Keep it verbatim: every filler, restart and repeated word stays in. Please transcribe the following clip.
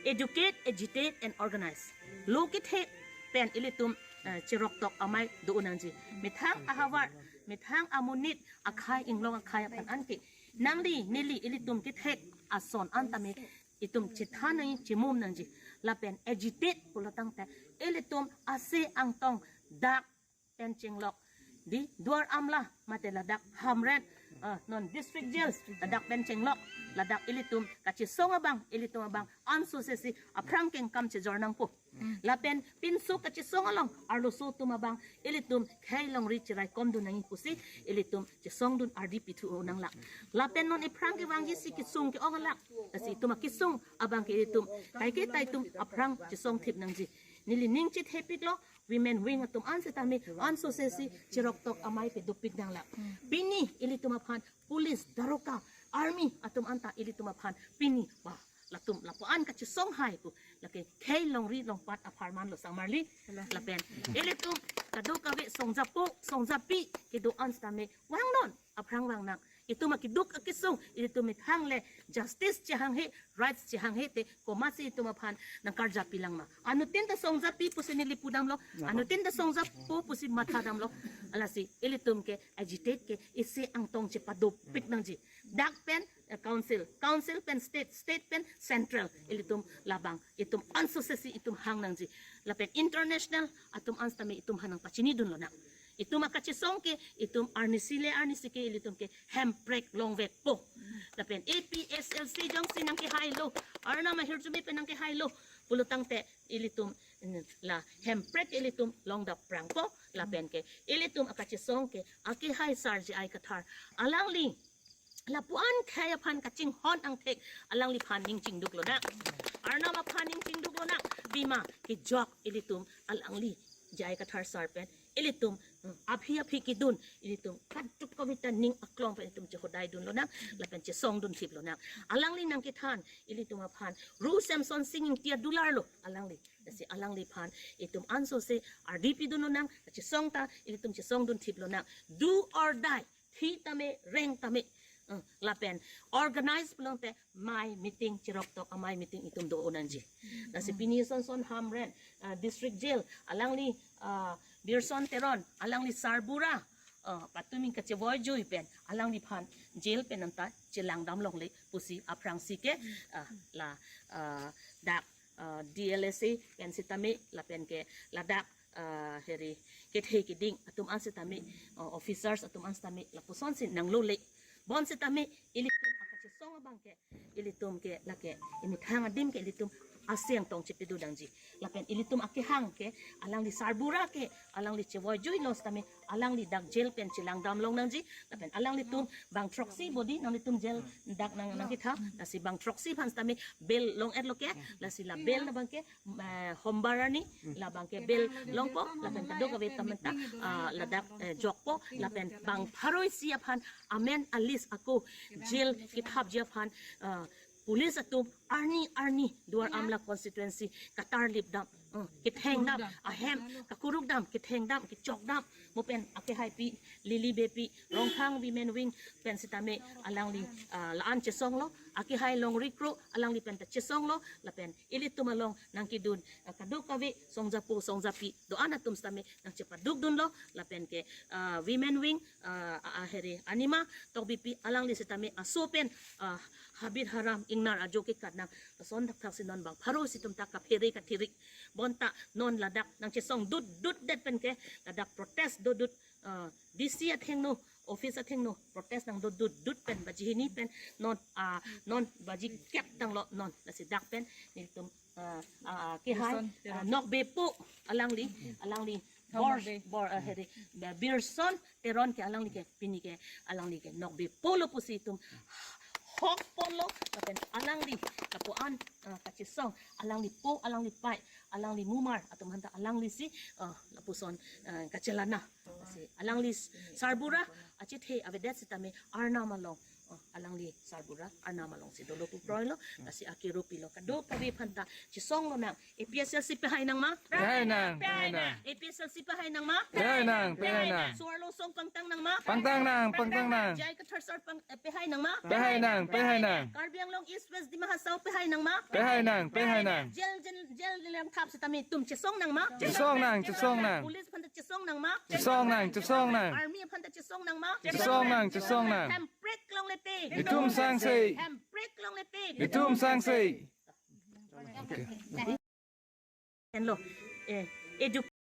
Educate, agitate and organize. Lo kethe pen ilitum eh, cheroktok amei do-un nangji. Methang ahavar, methang amonit akhei, inglong akhei aphan anke nangli neli ilitum kethek ason an tame itum chethan nangji, chimum nangji. Lapen agitate pulo tangte ilitum ase angtong dak pen chenglok, di Duar Amla mate ladak Hamren, eh, non district jail ladak pen chenglok, ladak ilitum kachesong abang, ilitum abang ansose si aphrang kengkam chejor nangpo. Lapen pinso kachesong along arloso atum abang ilitum khei longri cherai komdun nangji pusi ilitum chesongdun ardi pithu nanglak. Lapen non iphrang kevangji si kesung ke-ong alak. Lasi itum akesung abang ke ilitum kaike ta itum aphrang chesong thip nangji. Neli ning chethepiklo, women wing atum an setame ansose si cheroktok amei pe dopik nanglak. Pini ilitum aphan police, daroga, army atum anta ilitum aphan pini ba latum lapu-an kachesong hai pu lake khei longri longpat apharman lo sangmarli. Lapen ilitum kadokave songjapo songjapi kedo an setame vangnon, aphrang vangnang. Itum akeduk akesung ilitum methang le justice chehanghe, rights chehanghe te komatsi itum aphan nangkarjapi lang ma? Anuttin ta songjapi pusi neli pudamlo, anuttin ta songjapo pusi mathadamlo. Lasi ilitum ke agitate ke isi angtong chepadopik nangji. Dak pen eh, council, council pen state, state pen central, ilitum labang, itum ansose si itum hang nangji. Lapen international atum an setame itum aphan nangpachinidun lonang. Itum akachesong ke itum arnisi le arnisi ke ilitum ke hemprek longvekpo. Lapen A P H L C jongsi nangkehailo, Arnam ahirjume pen nangkehailo pulo tangte ilitum, mm, la hemprek ilitum longdapprangpo. Lapen ke ilitum akachesong ke akehai sar J I Kathar, alangli lapu-an khei aphan kachinghon angthek alangliphan ning chingduk lonang. Arnam aphan ning chingduk lonang. Pima kejok ilitum alangli J I Kathar sar pen ilitum, hmm, aphi aphi kedun ilitum kaduk kavita ning aklong pen ilitum chehodaidun lonang, lapen chesongdun thip lonang. Alangli nangkethan ilitum aphan Ru Semson Sing Ingti adular lo alangli. Lasi alangliphan itum ansose ardi pidun lonang, chesong ta ilitum chesongdun thip lonang. Do or die, thi tame, reng tame. Eh, lapen organize pulote mei meeting, cheroktok amei meeting itum do-un nangji. Lasi pini son son Hamren, ah, district jail, alangli, ah, Birson Teron, alangli Sarbura, ah, patumi kachevoi jui pen alangliphan jail pen anta chelangdam longle pusi aphrangsi ke, ah, la, ah, dak, ah, D L S A pen setame lapen ke ladak, ah, heri kethe keding atum an setame, ah, officers atum an setame lapusonsi nanglole. Bonsetame ilitum akachesong abang ke, ilitum ke lake imethang adim ke ilitum ase angtong chepadodangji. Lapen ilitum akehang ke alangli Sarbura ke alangli chevoi jui lo setame alangli dak jail pen chelangdam long nangji. Lapen alanglitum bang throksi bodi nanglitum jail dak nang nangketha, lasi bang throksi aphan setame bail long-etlo ke, lasi la bail labang ke, eh, Hombar arni labang ke bail longpo, lapen kadokave ta menta, ah, ladak, eh, jokpo, lapen bang pharo isi aphan amen a-list ako jail kethapji aphan, ah, police atum arni arni Duar Amla constituency katarlipdam, eh, kethengdam, ahem kakurukdam, kethengdam, kechokdam, mo pen akehaipi Lily Beypi, Rongkhang Women Wing pen setame alangli, ah, la-an chesonglo, akehai Longri Kro alangli pen ta chesonglo, lapen ilitum along nangkedun, ah, kadokave songjapo songjapi do-an atum setame nangchepadukdunlo, lapen ke, ah, Women Wing, ah, a, a, heri Anima Tokbipi alangli setame aso pen, ah, habit haram ingnar ajo kekat nang ason thakthak si non bang pharo isi atum ta kaphere kathirik. Bonta non ladak nangchesong dut dut det pen ke ladak protest dodut, ah, D C athengno, office athengno protest nangdodut dut pen baji hini pen non, ah, non baji kep tanglo non, lasi dak pen nelitum, ah, ah, akehai, Birson Teron, ah, Nokbepo alangli, alangli Bor, Nokbe, Bor, ah, heri, Birson Teron ke alangli ke pini ke alangli ke Nokbepo lo pusi itum hokponlo, lapen alangli lapu-an, ah, kachesong, alangli po, alangli pei, alangli mumar atum aphan ta alanglisi, ah, lapuson, ah, kachelana. Lasi alangli Sarbura achethe avedet setame Arnam along, ah, Alangli sarbura arnam alongsi dolo pu kroilo, lasi akero pilo, kadokave aphanta chesong lonang. A P H L C pehai nang ma? Pehai nang, pehai nang. A P H L C pehai nang ma? Pehai nang, pehai nang. Soarlo Song pangtang nang ma? Pangtang nang, pangtang nang. J I Kathar sir pang, eh, pehai nang ma? Pehai nang, pehai nang. Karbi Anglong East West Dima Hasao pehai nang ma? Pehai nang, pehai nang. Jail, jail, jail langthap setame itum chesong nang ma? Chesong nang, chesong nang. Police aphanta chesong nang ma? Chesong nang, chesong nang. Army aphanta chesong nang ma? Chesong nang, chesong nang. Hemprek longle tik. Itum sangse. Hemprek longle tik. Itum sangse. Henlo. Eh, edu